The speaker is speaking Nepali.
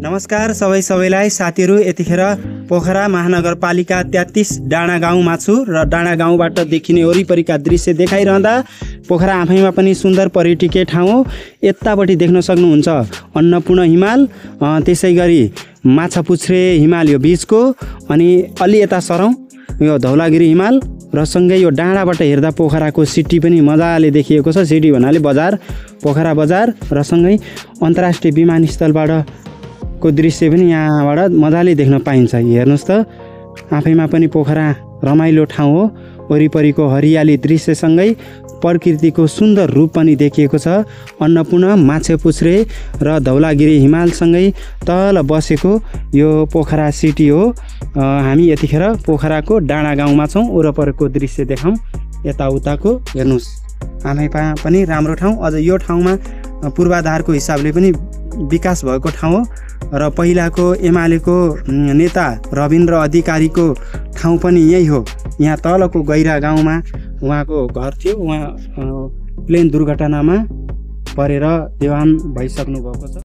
नमस्कार सबैलाई साथीहरू। यतिखेर पोखरा महानगरपालिका 33 डाँडा गाउँमा छु र डाँडा गाउँबाट देखिने वरिपरिका दृश्य देखाइरहँदा पोखरा आफैमा पनि सुन्दर पर्यटकीय ठाउँ हो। यतापट्टि देख्न सक्नुहुन्छ अन्नपूर्ण हिमाल, त्यसैगरी माछापुच्छ्रे हिमाल यो बीचको, अनि अलि यता सरौँ यो धौलागिरी हिमाल र सँगै यो डाँडाबाट हेर्दा पोखराको सिटी पनि मजाले देखिएको छ। सिटी भन्नाले बजार, पोखरा बजार र सँगै अन्तर्राष्ट्रिय विमानस्थलबाट को दृश्य पनि यहाँबाट मजाले देख्न पाइन्छ। हेर्नुस् त, आफैमा पनि पोखरा रमाइलो ठाउँ हो। वरिपरिको हरियाली दृश्यसँगै प्रकृतिको सुन्दर रूप पनि देखिएको छ। अन्नपूर्ण, माछापुच्छ्रे र धौलागिरी हिमालसँगै तल बसेको यो पोखरा सिटी हो। हामी यतिखेर पोखराको डाँडा गाउँमा छौँ। वरपरको दृश्य देखाउँ यताउताको। हेर्नुहोस्, आफैमा पनि राम्रो ठाउँ। अझ यो ठाउँमा पूर्वाधारको हिसाबले पनि विकास भएको ठाउँ हो र पहिलाको एमालेको नेता रविन्द्र अधिकारीको ठाउँ पनि यही हो। यहाँ तलको गैरा गाउँमा उहाँको घर थियो। उहाँ प्लेन दुर्घटनामा परेर देहान्त भइसक्नु भएको छ।